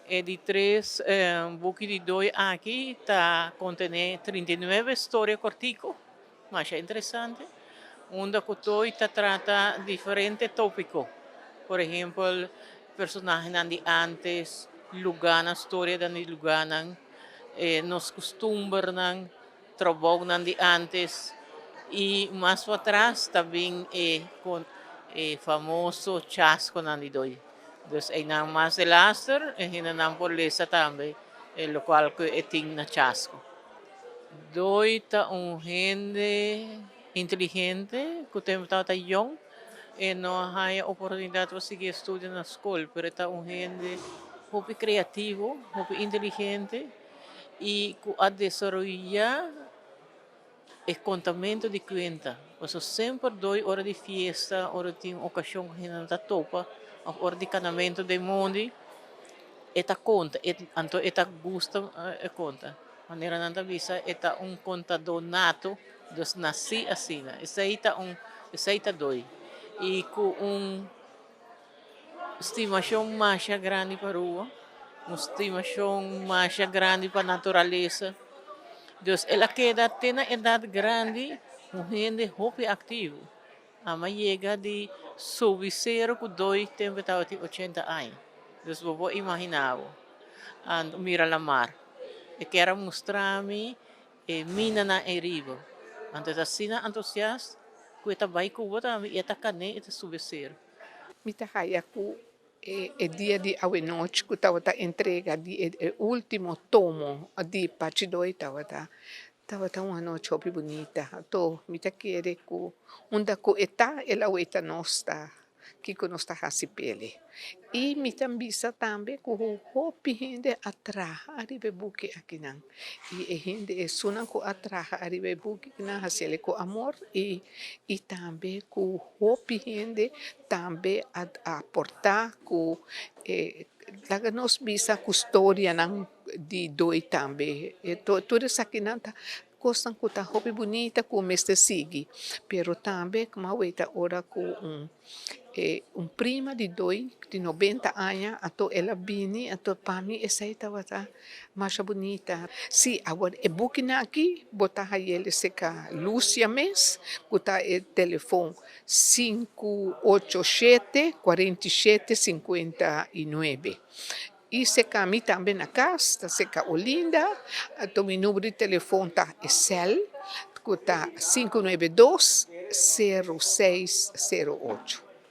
E di tres buki di Doy aki ta kontené 39 storia kòrtiku, masha interesante, unda ku Doy ta trata diferente tópiko. Por ehèmpel, personahenan di ántes, lugánan, storianan di lugánan, nos kustumbernan, trabounan di ántes i mas patras ta bin e e famoso chaskonan di Doy. Dus einan mas delaster e hendenan por lesa tambe e lokual ku e tin na chasko. Doy ta un hende inteligente ku tempu tabata yòn e no a haña oportunidat pa sigui estudia na skol pero e ta un hende hopi kreativo, hopi inteligente i ku a desaroyá e kontamento di kuenta. Pasobra semper Doy ora di fiesta, ora tin okashon ku hendenan ta topa òf ora di kanamentu den mondi e ta konta, anto e ta gusta e konta. Manera nan ta bisa e ta un kontadó nato, dus nasí asina. Esei ta un, esei ta Doy. I ku un stimashon masha grandi pa Aruba, un stimashon masha grandi pa naturalesa. Dus el a keda te na edat grandi un hende hopi aktivo. Ama yega di subi sero ku Doy tempu e tabatin ochenta aña. Dus bo por imaginá bo. Anto mira lamar. E kier a mustra mi e minanan ei riba. Anto e ta asina entusiast ku e ta bai ku bo tambe i e ta kané i ta subi sero. Mi ta haya ku e dia di awenochi ku tabata entrega di e ultimo tomo di Pachi Doy tabata tabata un anochi hopi bunita. Anto mi ta kere ku unda ku e ta el a weta nos ta kiko nos ta hasi p'e. I mi ta bisa tambe ku hopi hende a traha ariba e buki akinan. I e hende esunnan ku a traha ariba e buki akinan hasiel ku amor i i tambe ku hopi hende tambe a aportá ku e laga nos bisa ku storianan di Doy tambe. Tur esakinan ta kosnan ku ta hopi bunita ku mester sigui. Pero tambe kuma awor ta ora ku un e un prima di Doy di nobenta aña anto el a bini anto pa mi esei tabata masha bunita. Si awor e bukinan aki bo ta hayel eseka Lucia mes ku ta e telefon sinku ocho shete 47 59. I seka mi tambe na kas ta seka Olinda anto mi numero di telefon ta e sèl ku ta 592 0608.